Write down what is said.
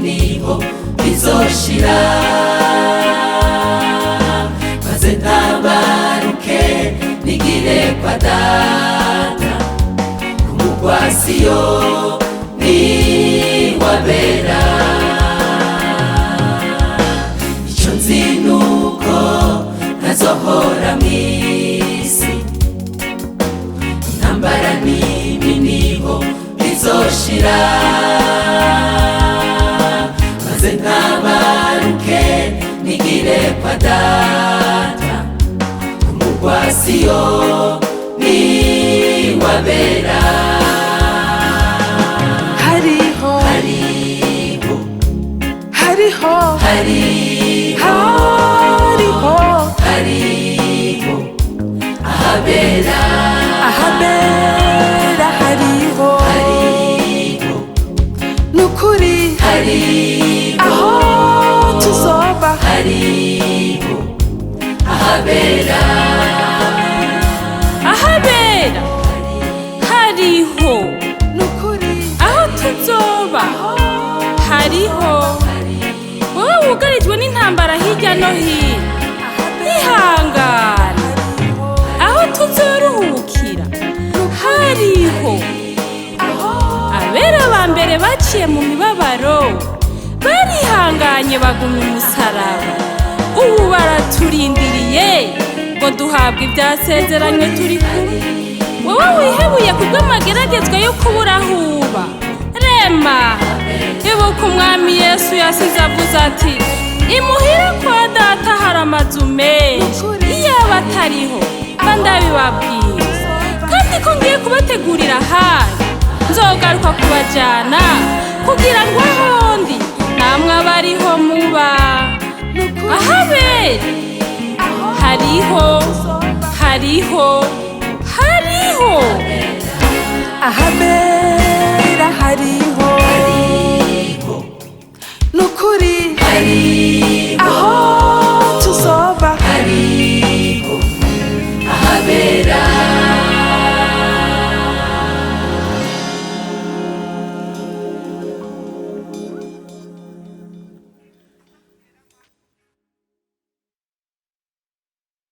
niho bizoshira, maze ntabaruke nigire kwa data ku mugwa Siyoni wabera. Icyo nzi nuko ntazohora mw'isi, intambara n'ibi niho bizoshira, maze ntabaruke nigire kwa data ku mugwa Siyoni wabera. Hariho, hariho, hariho, hariho, hariho, hariho ahabera, ahabera hariho, hariho, nukuri, hariho, aho tuzoba, hariho ahabera, ahabera hariho, nukuri, aho tuzoba hariho. Wowe wugarijwe n'intambara hirya no hino, ihangane, aho tuzoruhukira hariho. Abera ba mbere baciye mu mibabaro barihanganye bagumya umusaraba, ubu baraturindiriye ngo duhabwe ibyasezeranywe turi kumwe. Wowe wihebuye kubw'amageragezwa yo kubura aho uba, rema, ibuka umwami Yesu yasize avuze ati: "Imuhira kwa data hari amazu menshi, iyaba atariho mba ndabibabwiye. Kandi ko ngiye kubategurira ahanyu, nzogaruka kubajyana kugira ngo ahondi namwe abariho muba." Ahabera hariho, hariho, hariho. Ahabera.